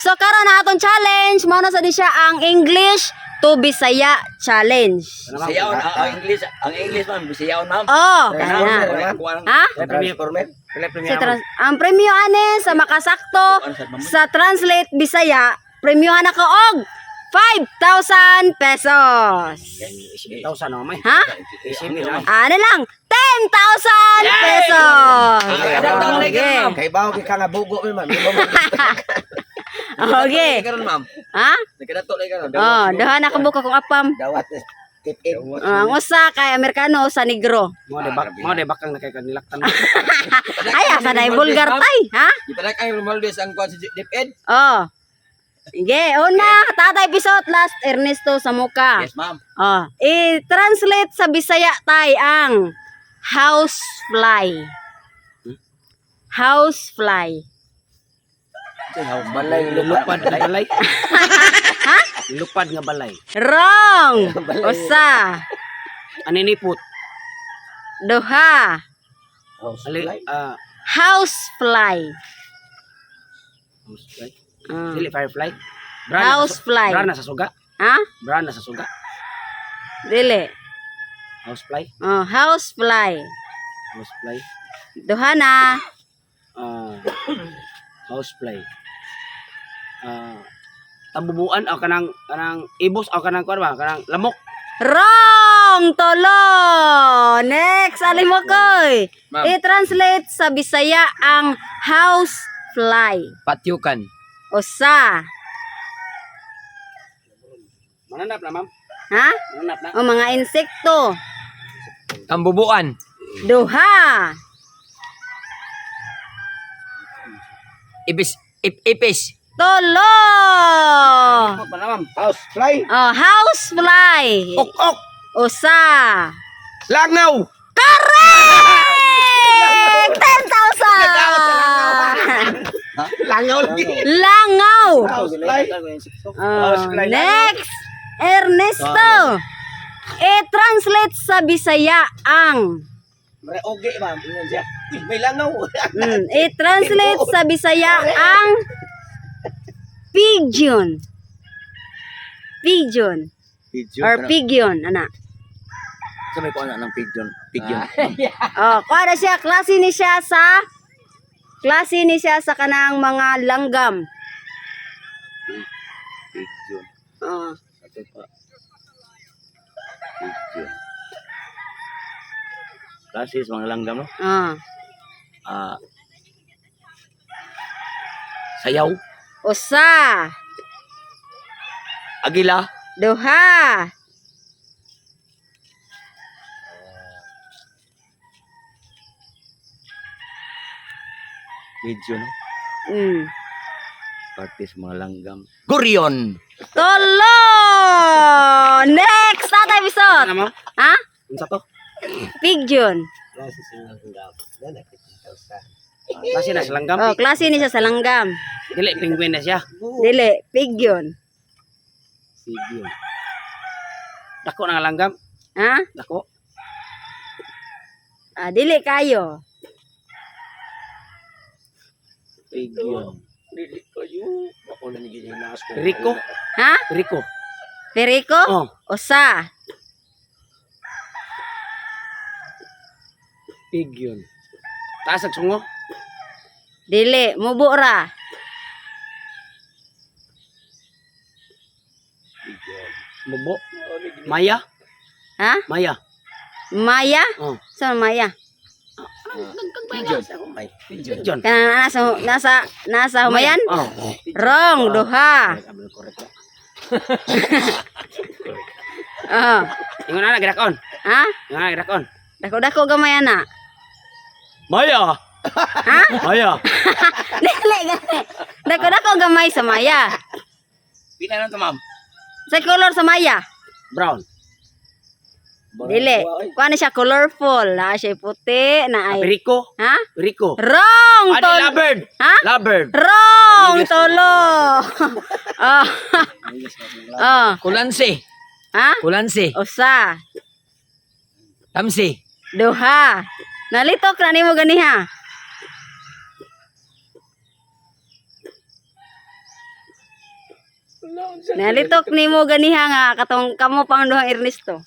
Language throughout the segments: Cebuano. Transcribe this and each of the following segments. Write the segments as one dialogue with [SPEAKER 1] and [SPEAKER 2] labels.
[SPEAKER 1] So karon na atong challenge, mao na sa di siya ang English to Bisaya challenge.
[SPEAKER 2] Bisayaon ang English, ang English, ma'am, Bisayaon, ma'am.
[SPEAKER 1] Oh, kana. Ha?
[SPEAKER 2] Transformer.
[SPEAKER 1] Ang premyo ane sa makasakto sa translate Bisaya, premyohan ako og 5,000 pesos.
[SPEAKER 3] 1,000 na may.
[SPEAKER 1] Ha? Ano lang, 10,000 pesos. Okay.
[SPEAKER 4] Kay bawo kay ka nga bugo mi, ma'am.
[SPEAKER 1] Okay.
[SPEAKER 2] Karon, ma'am.
[SPEAKER 1] Ha?
[SPEAKER 2] Nagkadato lagi karon.
[SPEAKER 1] Oh, duha na kabuka kong apam.
[SPEAKER 4] Dawat tip in.
[SPEAKER 1] Oh, ang usa kay Amerikano, usa Negro.
[SPEAKER 3] Mo de bakang na kay kanilaktan.
[SPEAKER 1] Ay, asa na vulgar tay, ha?
[SPEAKER 2] Gipadak ang Romualdez ang kuan sa DepEd.
[SPEAKER 1] Oh. Sige, una, Tatay Pisot, last Ernesto Samuka.
[SPEAKER 2] Yes, ma'am.
[SPEAKER 1] Oh, i-translate sa Bisaya tay ang housefly. Housefly.
[SPEAKER 4] Balay
[SPEAKER 3] Lupad nga balay. Lupad nga balay.
[SPEAKER 1] Wrong. Usa,
[SPEAKER 3] Aninipot.
[SPEAKER 1] duha,
[SPEAKER 3] Ali ah
[SPEAKER 1] housefly.
[SPEAKER 3] housefly.
[SPEAKER 1] Ah.
[SPEAKER 3] Dili firefly.
[SPEAKER 1] Housefly.
[SPEAKER 3] Bra na sa suga.
[SPEAKER 1] Ha?
[SPEAKER 3] Bra na sa suga.
[SPEAKER 1] Dili.
[SPEAKER 3] Housefly.
[SPEAKER 1] Oh, housefly.
[SPEAKER 3] Housefly.
[SPEAKER 1] Duha na.
[SPEAKER 3] Ah, housefly. Ah, tabubuan o kanang kanang ibos o kanang kuan ba kanang lamok.
[SPEAKER 1] Wrong! Tolo! Next, alimokoy.
[SPEAKER 2] Ma'am.
[SPEAKER 1] I-translate sa Bisaya ang housefly.
[SPEAKER 2] Patyukan.
[SPEAKER 1] Usa.
[SPEAKER 3] Mananap na, ma'am.
[SPEAKER 1] Ha?
[SPEAKER 3] Mananap na.
[SPEAKER 1] O mga insekto.
[SPEAKER 2] Tambubuan.
[SPEAKER 1] Duha.
[SPEAKER 2] Ipis ipis.
[SPEAKER 1] Tolo!
[SPEAKER 3] Lamok pa na, ma'am.
[SPEAKER 4] Housefly.
[SPEAKER 1] Oh, housefly.
[SPEAKER 4] Ok ok.
[SPEAKER 1] Usa.
[SPEAKER 4] Langaw.
[SPEAKER 1] Correct! 10,000!
[SPEAKER 4] Langaw lagi.
[SPEAKER 1] Langaw!
[SPEAKER 4] Housefly.
[SPEAKER 1] Oh, next, Ernesto. I-translate sa Bisaya ang
[SPEAKER 4] Mare oge, ma'am. Ingon siya. Uy, may langaw.
[SPEAKER 1] I-translate sa Bisaya ang pigeon. Pigeon
[SPEAKER 2] Pigeon.
[SPEAKER 1] or pigeon, ana.
[SPEAKER 2] Sa may kuan ng pigeon. Pigeon.
[SPEAKER 1] Oh, kuha na siya, klase ni siya sa kanang mga langgam.
[SPEAKER 2] Pigeon.
[SPEAKER 1] Oh,
[SPEAKER 2] Ato pa. Pigeon. Klase sa mga langgam, no?
[SPEAKER 1] oh.
[SPEAKER 2] Ah. Sayaw.
[SPEAKER 1] Usa,
[SPEAKER 2] Agila.
[SPEAKER 1] duha,
[SPEAKER 2] Pigeon, no? Parte sa mga langgam. Gurion.
[SPEAKER 1] Tolo! Next, Tatay Bisot.
[SPEAKER 3] Ano, ma'am?
[SPEAKER 1] Ha?
[SPEAKER 3] Unsa to?
[SPEAKER 1] Pigeon.
[SPEAKER 3] Klase na sa langgam.
[SPEAKER 1] Oh, klase ni siya sa langgam.
[SPEAKER 3] Dili penguin na siya.
[SPEAKER 1] Dili, pigeon.
[SPEAKER 3] Sige. Dako na nga langgam.
[SPEAKER 1] Ha?
[SPEAKER 3] Dako.
[SPEAKER 1] Ah, dili kayo.
[SPEAKER 3] Pigeon.
[SPEAKER 4] Dili kayo. Ako na ni ginanas ko.
[SPEAKER 3] Rico.
[SPEAKER 1] Ha?
[SPEAKER 3] Rico.
[SPEAKER 1] Perico?
[SPEAKER 3] Oh,
[SPEAKER 1] Usa.
[SPEAKER 3] pigeon. Taas ang sungo.
[SPEAKER 1] Dili, mubo ra.
[SPEAKER 3] Mubo. Maya.
[SPEAKER 1] Ha?
[SPEAKER 3] Maya.
[SPEAKER 1] Maya?
[SPEAKER 3] Oh.
[SPEAKER 1] Sa Maya?
[SPEAKER 2] Pigeon. Pigeon.
[SPEAKER 1] Kana nasa nasa nasa humayan?
[SPEAKER 3] Oh.
[SPEAKER 1] Wrong, duha.
[SPEAKER 3] Correct.
[SPEAKER 1] Oh.
[SPEAKER 3] Ingon na gidakon.
[SPEAKER 1] Ha?
[SPEAKER 3] Ingon na gidakon.
[SPEAKER 1] Dako-dako gamay ana.
[SPEAKER 3] Maya.
[SPEAKER 1] Ha?
[SPEAKER 3] Maya.
[SPEAKER 1] Dili gani. Dako-dako gamay sa Maya.
[SPEAKER 2] Pila na to, ma'am?
[SPEAKER 1] Sa color sa Maya.
[SPEAKER 3] Brown.
[SPEAKER 1] Dili. Kuha na siya colorful. Na siya puti, na ay.
[SPEAKER 3] Rico.
[SPEAKER 1] Ha?
[SPEAKER 3] Rico.
[SPEAKER 1] Wrong,
[SPEAKER 3] Adi
[SPEAKER 1] tol.
[SPEAKER 3] lovebird.
[SPEAKER 1] Ha?
[SPEAKER 3] Lovebird.
[SPEAKER 1] Wrong, tolo. Oh. Oh.
[SPEAKER 2] Kulansi.
[SPEAKER 1] Ha?
[SPEAKER 2] Kulansi.
[SPEAKER 1] Usa.
[SPEAKER 2] Tamsi.
[SPEAKER 1] Duha. Nalitok na nimo ganiha. Nalitok nimo ganiha nga katong kamo pang duhang Ernesto.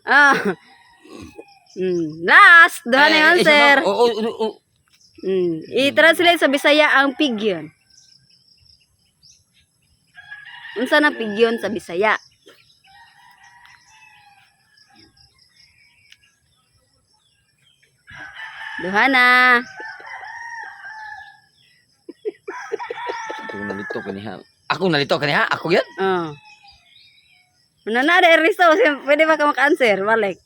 [SPEAKER 1] Ah. Last, duha na yung answer.
[SPEAKER 2] Oo.
[SPEAKER 1] I-translate sa Bisaya ang pigyon. Unsa na pigyon sa Bisaya? Duha na.
[SPEAKER 2] Ako nalito kaniha. Ako nalito kaniha. Ako yan.
[SPEAKER 1] Oh. Una na, Ernesto, pwede ba ka maka-answer? Balik.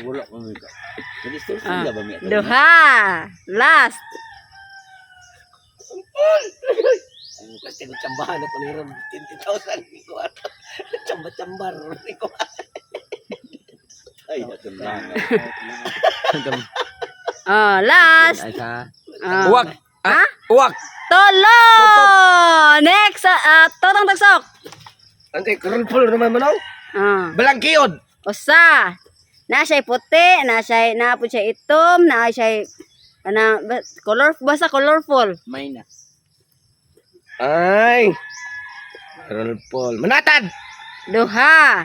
[SPEAKER 2] Wala ko nito.
[SPEAKER 1] Ah. Duha. Last.
[SPEAKER 4] Kasi kung tsambahan ako ni Ron, 20,000 ni ko ato. Tsamba-tsambar ni ko.
[SPEAKER 2] Ay, ato na.
[SPEAKER 1] Oh, last. Ah.
[SPEAKER 2] Uwak.
[SPEAKER 1] Ha?
[SPEAKER 2] Uwak.
[SPEAKER 1] Tolo! Next, Totong Tagsok.
[SPEAKER 4] Ante, kurulpul naman manaw.
[SPEAKER 1] Ah.
[SPEAKER 4] Balangkiod.
[SPEAKER 1] Usa. Na siya'y puti, na siya'y na po siya itom, na siya'y ana color basta colorful.
[SPEAKER 2] May na.
[SPEAKER 4] Ay. Kurulpul. Manatad.
[SPEAKER 1] Duha.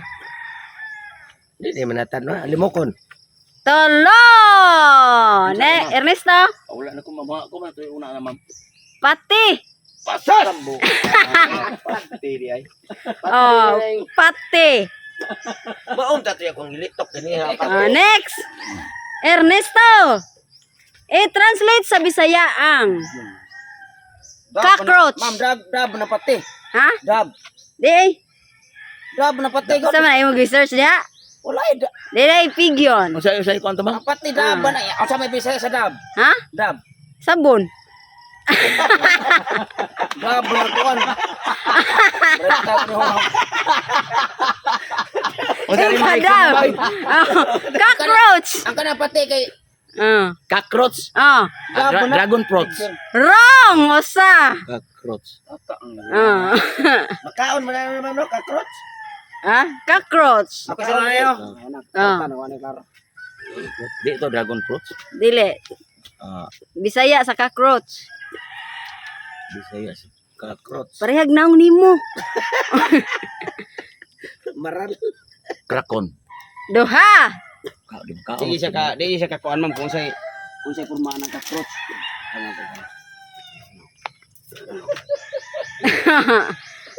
[SPEAKER 4] Hindi di manatad no. Limokon.
[SPEAKER 1] Tolo! Ne, Ernesto,
[SPEAKER 2] Wala na ko mama ko man tuyo una na, ma'am.
[SPEAKER 1] pati.
[SPEAKER 4] Pasas.
[SPEAKER 3] Pati di ay.
[SPEAKER 1] Oh, pati.
[SPEAKER 4] Maong tatoy akong gilitok ganiha.
[SPEAKER 1] Oh, next. Ernesto. I-translate sa Bisaya ang cockroach.
[SPEAKER 3] Ma'am, drab, drab na pati.
[SPEAKER 1] Ha?
[SPEAKER 3] Drab.
[SPEAKER 1] Di ay.
[SPEAKER 3] Drab na pati.
[SPEAKER 1] Sa man ay mag-research diha.
[SPEAKER 3] Wala eh.
[SPEAKER 1] Di ay pigyon.
[SPEAKER 2] Unsa usa ko anto, ma'am?
[SPEAKER 3] Ang pati drab ba na? Ang sa may Bisaya sa drab.
[SPEAKER 1] Ha?
[SPEAKER 3] Drab.
[SPEAKER 1] Sabon.
[SPEAKER 3] Drab na kuan. Drab na
[SPEAKER 2] Unsa rin mga
[SPEAKER 1] Kadam. Oh, cockroach.
[SPEAKER 3] Ang kanang pati kay
[SPEAKER 1] Ah.
[SPEAKER 2] Cockroach.
[SPEAKER 1] Ah.
[SPEAKER 2] Ah, dragon fruits.
[SPEAKER 1] Wrong, usa.
[SPEAKER 2] Cockroach.
[SPEAKER 1] Ah.
[SPEAKER 4] Makaon man na naman no, cockroach.
[SPEAKER 1] Ah, cockroach.
[SPEAKER 3] Ako sa ayo.
[SPEAKER 1] Ah.
[SPEAKER 2] Di ito dragon fruits.
[SPEAKER 1] Dili.
[SPEAKER 2] Ah,
[SPEAKER 1] Bisaya sa cockroach.
[SPEAKER 2] Bisaya sa cockroach.
[SPEAKER 1] Parehag naong nimo.
[SPEAKER 4] Maral.
[SPEAKER 2] Krakon.
[SPEAKER 1] Duha.
[SPEAKER 2] Ka di ka.
[SPEAKER 3] Di siya ka kuan ma'am kung say kurma ng cockroach.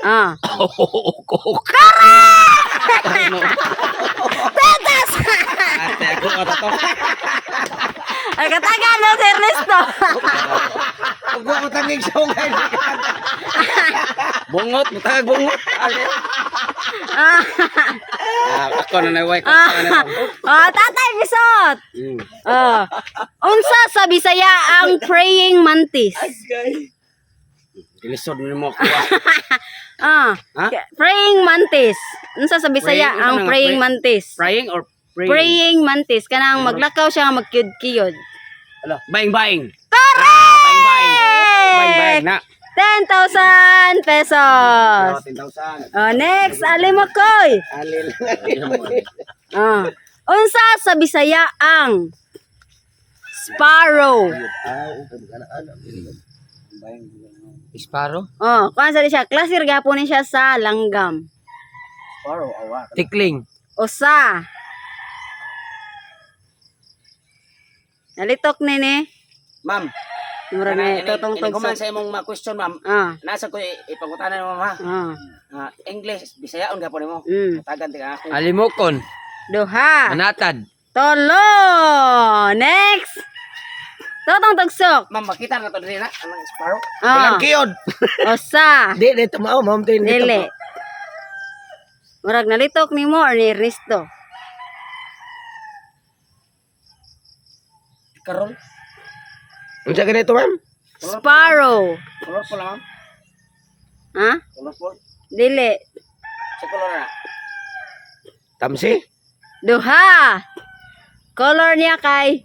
[SPEAKER 1] Ah.
[SPEAKER 3] Ate ako ato.
[SPEAKER 1] Ay kataga no si Ernesto.
[SPEAKER 4] Ug ko tangig sungay.
[SPEAKER 3] Bungot, mutag bungot.
[SPEAKER 1] Ah.
[SPEAKER 3] Ah, ako na naway ko.
[SPEAKER 1] Ah, Ah, tatay bisot. Ah. Unsa sa Bisaya ang praying mantis?
[SPEAKER 3] Gilisod nimo ako.
[SPEAKER 1] Ah.
[SPEAKER 3] Ha?
[SPEAKER 1] Praying mantis. Unsa sa Bisaya
[SPEAKER 3] Praying,
[SPEAKER 1] ang
[SPEAKER 3] unsa nga
[SPEAKER 1] praying mantis?
[SPEAKER 3] Praying or praying?
[SPEAKER 1] Praying mantis kanang maglakaw siya nga magkiyod-kiyod.
[SPEAKER 3] Baing baing. Correct! Baing baing. Baing baing na.
[SPEAKER 1] 10,000 pesos.
[SPEAKER 3] 10,000.
[SPEAKER 1] Oh, next, Alimokoy.
[SPEAKER 4] Alil.
[SPEAKER 1] Ah. Unsa sa Bisaya ang sparrow?
[SPEAKER 2] Isparo?
[SPEAKER 1] Oh, kuan sa di siya, klase ra gapon ni siya sa langgam.
[SPEAKER 3] Sparrow awa.
[SPEAKER 2] Tikling.
[SPEAKER 1] Usa. Nalitok nini.
[SPEAKER 3] Ma'am,
[SPEAKER 1] Mura na totong
[SPEAKER 3] ini kuman
[SPEAKER 1] tugsok.
[SPEAKER 3] sa imong mga question ma'am.
[SPEAKER 1] Ah.
[SPEAKER 3] Nasa ko ipangutanan mo ma'am ha.
[SPEAKER 1] Ah.
[SPEAKER 3] Ah, English, Bisaya on gapon nimo. Tagan tika ako.
[SPEAKER 2] Alimokon.
[SPEAKER 1] Duha.
[SPEAKER 2] Manatad.
[SPEAKER 1] Tolo. Next. Totong tugsok.
[SPEAKER 3] Ma'am, makita na to diri na anang sparrow.
[SPEAKER 1] Ah.
[SPEAKER 4] Balangkiod.
[SPEAKER 1] Usa.
[SPEAKER 4] Di di tumao ma'am di di
[SPEAKER 1] Dili. Murag nalitok nimo or ni Ernesto?
[SPEAKER 3] Karol.
[SPEAKER 4] Unsa ganito ma'am?
[SPEAKER 1] Sparrow.
[SPEAKER 3] Colorful ma'am.
[SPEAKER 1] Ha?
[SPEAKER 3] Colorful.
[SPEAKER 1] Dili.
[SPEAKER 3] Sa color na.
[SPEAKER 4] Tamsi?
[SPEAKER 1] Duha. Color niya kay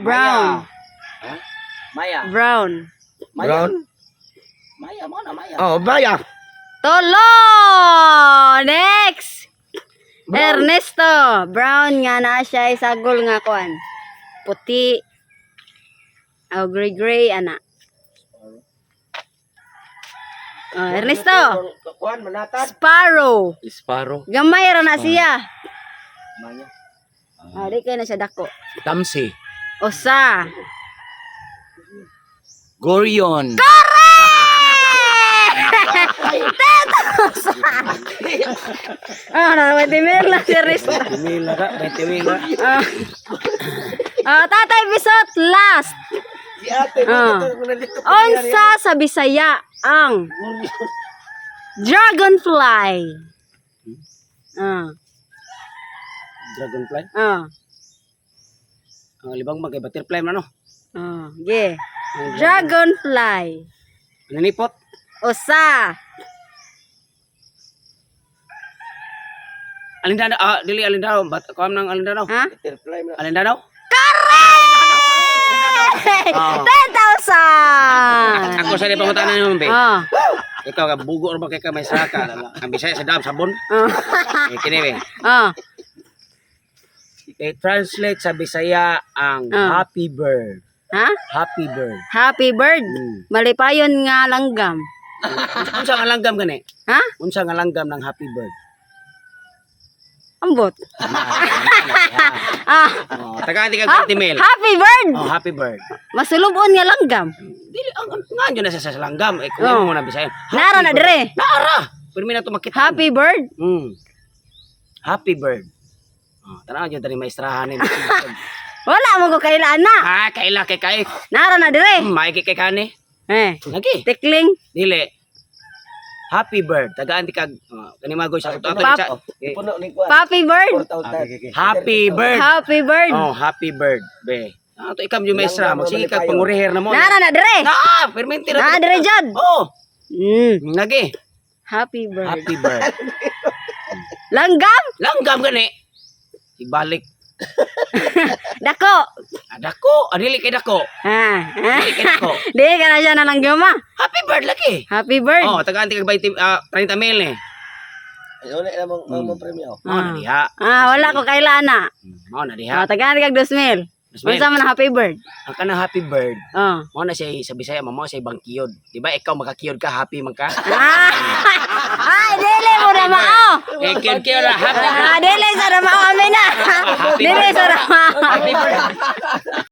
[SPEAKER 1] brown.
[SPEAKER 3] Maya.
[SPEAKER 1] Brown.
[SPEAKER 3] Maya.
[SPEAKER 4] Brown?
[SPEAKER 3] Maya mo na Maya.
[SPEAKER 4] Oh, maya.
[SPEAKER 1] Tolo. Next. Ernesto, brown nga na siya sagol nga kuan. Puti. Oh, gray gray ana. Oh, Ernesto,
[SPEAKER 4] Kuan manatad.
[SPEAKER 1] sparrow.
[SPEAKER 2] Sparrow.
[SPEAKER 1] Gamay ra na siya.
[SPEAKER 4] Manya.
[SPEAKER 1] Ah, di kay na siya dako.
[SPEAKER 2] Tamsi.
[SPEAKER 1] Usa.
[SPEAKER 2] Gorion.
[SPEAKER 1] Ah, na 20 mil na si Ernesto.
[SPEAKER 3] 20 mil ra, 20 mil ra.
[SPEAKER 1] Ah. Ah, Tatay Bisot, last.
[SPEAKER 4] Si ate
[SPEAKER 1] Ah.
[SPEAKER 4] mo nalito.
[SPEAKER 1] Unsa sa Bisaya ang dragonfly? Ah,
[SPEAKER 3] Dragonfly.
[SPEAKER 1] ah,
[SPEAKER 3] Ang libang magay butterfly man no.
[SPEAKER 1] ah, ge. Dragonfly.
[SPEAKER 3] Nanipot.
[SPEAKER 1] Usa.
[SPEAKER 3] Alindano, ah, dili alindano, bat kuam nang alindano.
[SPEAKER 1] Ha?
[SPEAKER 4] Butterfly man.
[SPEAKER 3] Alindano? Ah.
[SPEAKER 1] 10,000!
[SPEAKER 3] Ako sa pangutana nimo, be.
[SPEAKER 1] Ah.
[SPEAKER 3] Ikaw ka bugo or ba kay ka may saka. Ang Bisaya sa dam sabon.
[SPEAKER 1] Ah.
[SPEAKER 3] Eh, kini be.
[SPEAKER 1] Ah.
[SPEAKER 3] Eh, translate sa Bisaya ang
[SPEAKER 1] Ah.
[SPEAKER 3] happy bird.
[SPEAKER 1] Ha?
[SPEAKER 3] Happy bird.
[SPEAKER 1] Happy bird.
[SPEAKER 3] Mm.
[SPEAKER 1] Malipayon nga langgam.
[SPEAKER 3] Unsa nga langgam gani?
[SPEAKER 1] Ha?
[SPEAKER 3] Unsa nga langgam ng happy bird?
[SPEAKER 1] Ambot. Ah.
[SPEAKER 3] Oh, tagaan di kag 20 mil.
[SPEAKER 1] Happy bird.
[SPEAKER 3] Oh, happy bird.
[SPEAKER 1] Masulubon nga langgam.
[SPEAKER 3] Dili ang nga yun na sa langgam eh kung
[SPEAKER 1] Oh.
[SPEAKER 3] mo na Bisaya. Happy
[SPEAKER 1] Nara na
[SPEAKER 3] bird.
[SPEAKER 1] dire.
[SPEAKER 3] Naara. Pero mi na to makita.
[SPEAKER 1] Happy bird.
[SPEAKER 3] Happy bird. Oh, tanaw jud tani maestrahan ni.
[SPEAKER 1] Wala mo ko kailaan na.
[SPEAKER 3] Ah, kaila kay kay.
[SPEAKER 1] Nara na dire.
[SPEAKER 3] Maigi kay kani.
[SPEAKER 1] Eh.
[SPEAKER 3] Lagi.
[SPEAKER 1] Tikling.
[SPEAKER 3] Dili. Happy bird. Tagaan di kag oh, kani magoy sa ato
[SPEAKER 1] Pap-
[SPEAKER 3] sa. Eh,
[SPEAKER 4] Puno ni kuan.
[SPEAKER 1] Puppy bird.
[SPEAKER 4] 4,000.
[SPEAKER 3] Happy bird.
[SPEAKER 1] Happy bird.
[SPEAKER 3] Oh, happy bird. Be. Ah, to ikam yung maestra,
[SPEAKER 4] Langgam,
[SPEAKER 3] magsige kag
[SPEAKER 4] malipayon.
[SPEAKER 3] panguriher na mo.
[SPEAKER 1] Nara na dire.
[SPEAKER 3] Ah, permente ra.
[SPEAKER 1] Naa dire jud.
[SPEAKER 3] Oh,
[SPEAKER 1] Mm.
[SPEAKER 3] lagi.
[SPEAKER 1] Happy bird.
[SPEAKER 3] Happy bird.
[SPEAKER 1] Langgam.
[SPEAKER 3] Langgam gani. Ibalik.
[SPEAKER 1] Dako.
[SPEAKER 3] Ah, dako, ah, dili kay dako.
[SPEAKER 1] Ha. Ha.
[SPEAKER 3] Dili kay dako.
[SPEAKER 1] Di ka na siya na langgam ah.
[SPEAKER 3] Happy bird lagi.
[SPEAKER 1] Happy bird.
[SPEAKER 3] Oh, tagaan ti kag 20 ah, 30 mil ni.
[SPEAKER 4] Wala na mong mong premyo.
[SPEAKER 3] Mao na diha.
[SPEAKER 1] Ah, wala ko kailaan na.
[SPEAKER 3] Mao na diha.
[SPEAKER 1] Ah, tagaan kag 2,000.
[SPEAKER 3] Dos mil.
[SPEAKER 1] Unsa man ang happy bird?
[SPEAKER 3] Ang kanang happy bird.
[SPEAKER 1] Oh.
[SPEAKER 3] Mao na siya sa Bisaya, mao siya bangkiyod. Di ba ikaw makakiyod ka, happy man ka?
[SPEAKER 1] Ah! Ay, dili mo na mao.
[SPEAKER 3] Eh, kiyod kiyod ra, happy.
[SPEAKER 1] Ah, dili sa na mao amin na.
[SPEAKER 3] Happy
[SPEAKER 1] Dili
[SPEAKER 3] bird.
[SPEAKER 1] sa na mao.
[SPEAKER 3] Happy bird.